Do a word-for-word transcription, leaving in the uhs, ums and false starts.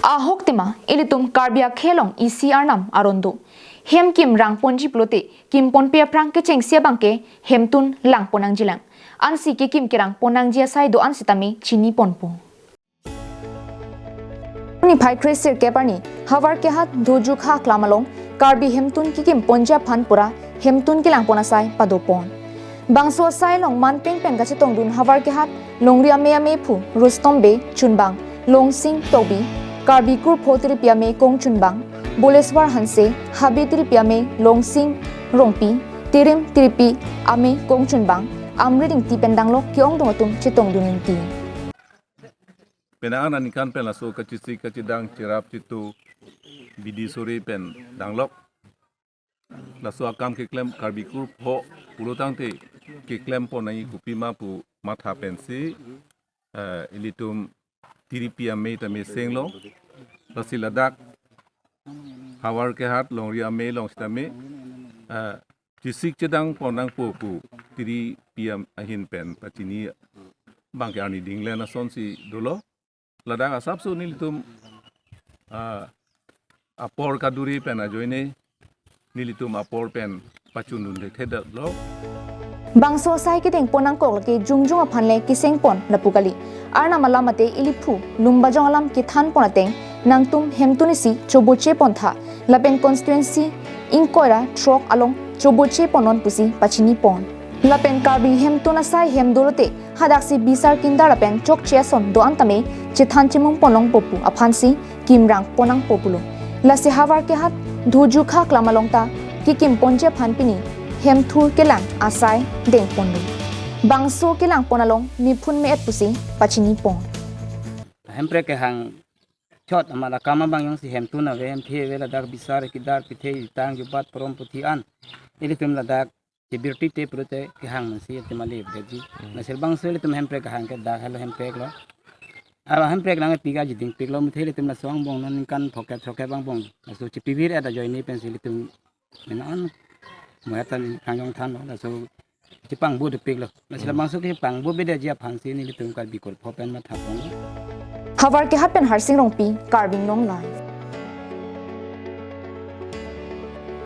Ahok tema ilitum Karbi akhei along isi arnam aron do. Hem kim rang ponji pulote kim ponpe aphrang kechengsi abangke hemtun lang pon nangjilang. Ansi kekim kerang pon nangji asai do-an sitame chini ponpo. Niphai kre sirkep arni Howraghat Dhojukha aklam along Karbi hemtun kekim ponji aphan pura hemtun kelang pon asai pado pon. Bangso asai along manpeng pen kachetongdun Howraghat Longri Amei amephu Rustom Bey chunbang, Longsing Tokbi, Karbi Kurpho Tiripi Amei kongchunbang, Boleswar Hanse, Habe Tiripi Amei Longsing Rongpi, Tirim Tiripi Amei kongchunbang, Amrit Ingti pen danglok ke-ongdung atum chetongdun ingti. Penang aningkan pen laso kachesik kachedang cherap chetu bidi sore pen danglok. Laso akam keklem Karbi Kurpho pulo tangte keklem pon nangji kopima pu matha pensi, eh, ilitum Tiripi Amei tame senglo. Lasi ladak Howraghat Longri Amei along sitame, eh, chesik chedang pon nangpo pu Tiripi Amei ahin pen pachini abangke arni dinglen asonsi dolo. Ladak asapso nelitum, ah, apor kaduri pen ajoine nelitum apor pen pachundun thekthedetlo. Bangso asai kedeng pon nangkok lake jongjong aphan le keseng pon lapu kali. Arnam alam mate iliphu Lumbajong alam kethan pon ateng nangtum hemtun isi choboche pon tha lapen constituency ingkoi ra throk along choboche pon non pusi pachini pon. Lapen Karbi hemtun asai hem dolote hadaksi bisar kindar lapen chokche ason do-an tame chethan chemung pon longpo pu aphansi kim rang pon nangpo pulo. Lasi Howraghat Dhojukha aklam along ta kekim ponji aphan pini hemthur kelang asai deng ponlo. Bangso kelang pon along miphun me-et pusi pachini pon. Hemprek kehang chot amat akam abang jongsi hemtun ave, hemphi ave, ladak bisar kidar pithe itang jubat porom puthi an ilitum ladak chebirti te pulote kehang mansi ilitum ale beji. Hmm. Lasi labangso ilitum hemprek kehang ke dak helo hemprek lo. Aro hemprek nangpi ga jiding piklo, muthe ilitum laso angbong non ningkan phokep phokep angbong laso chepivir et ajoine pensi ilitum menan moya tan kangjong thanlo, laso chepangbo depiklo. Lasi labangso kepangbo bedeji aphansi nelitum Karbi Kurpho pen matha ponlo. Howraghat pen Harsing Rongpi, Karbi Anglong Live.